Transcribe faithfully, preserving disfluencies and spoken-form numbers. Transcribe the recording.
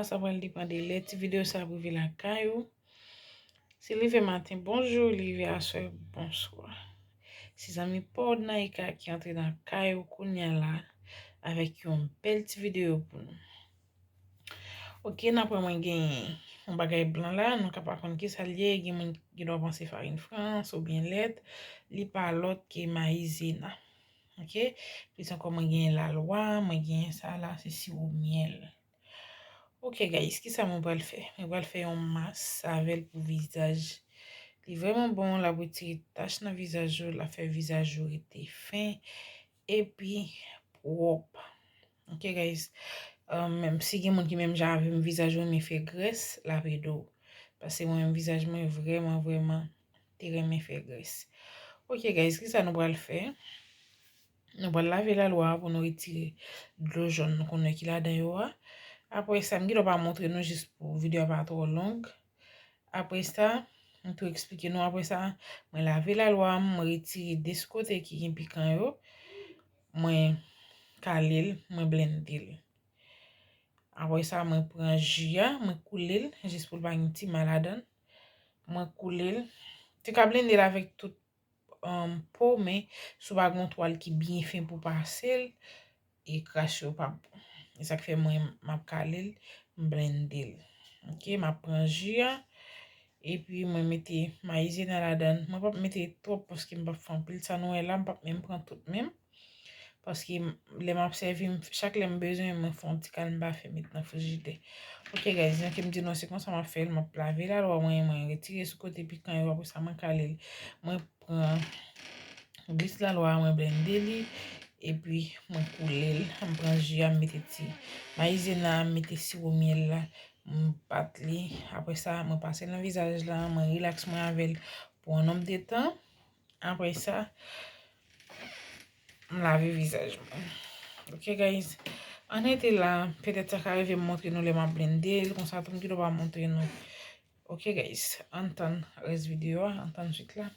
Sa pral depann de lè ti videyo sa ap rive lakay ou. Si li rive maten, bonjou, li rive aswè, bonswa. Se zanmi pa w Naïka ki antre nan kay ou kounye a la avèk yon bèl ti videyo pou nou. Ok, nan pwen mwen gen yon bagay blan la, nou ka pa konn ki sa l ye, gen moun ki dwa panse farin frans oubyen lèt, li pa lòt ke mayizena. Ok, plis ankò mwen gen lalwa, mwen gen sa la, se siwo myèl. Ok guys, kisa mwen pral fè? Mwen pral fè yon mas avè l pou vizaj. Li vrèman bon, l ap retire tach nan vizaj ou, l ap fè vizaj ou rete fen epi pwòp. Ok guys, um, menm si gen moun ki menm jan avè m vizaj ou renmen fè grès, l ap ede w. Paske mwen menm vizaj mwen vrèman, vrèman te renmen fè grès. Ok guys, kisa nou pral fè? Nou pral lave lalwa a pou nou retire dlo jòn nou konn wè ki ladan yo a. Apre sa, m gen dwa pa montre nou jis pou videyo a pa twò long. Apre sa, m tou eksplike nou. Apre sa, mwen lave lalwa a, mwen retire de sou kote ki gen pikan yo. Mwen kale l, mwen blende l. Apre sa, mwen pran ji a, mwen koule l, jis pou l pa gen ti ma ladan l. Mwen koule l. Te ka blende l avèk tout um, po, men si w pa gen yon twal ki byen fen pou pase l, e kras yo p ap bon. E sa k fè mwen, m ap kale l, m blende l. Ok, m ap pran ji a, epi mwen mete mayizena ladan l. Mwen p ap mete twòp paske m p ap fè anpil. Sa nou wè la, m p ap menm pran tout menm. Paske m- lè m ap sèvi, m- chak lè m bezwen, mwen fè yon ti kal, m pa fè met nan frijidè. Ok guys, jan ke m di nou, se konsa m ap fè l. M ap lave lalwa mwen, mwen retire sou kote pikan yo, apre sa mwen kale l. Mwen pran glis lalwa a, mwen blende li, epi mwen koule l. M pran ji a, m mete ti mayizena a, m mete siwo myèl la, m bat li. Apre sa, mwen pase l nan vizaj la, mwen rilaks mwen avè l pou yon nonb de tan. Apre sa, m lave vizaj mwen. Ok guys, ann rete la, petèt sa ka rive m montre nou lè m ap blende l, konsa tou m gen dwa pa montre nou. Ok guys, ann tann rès videyo a, ann tann swit la.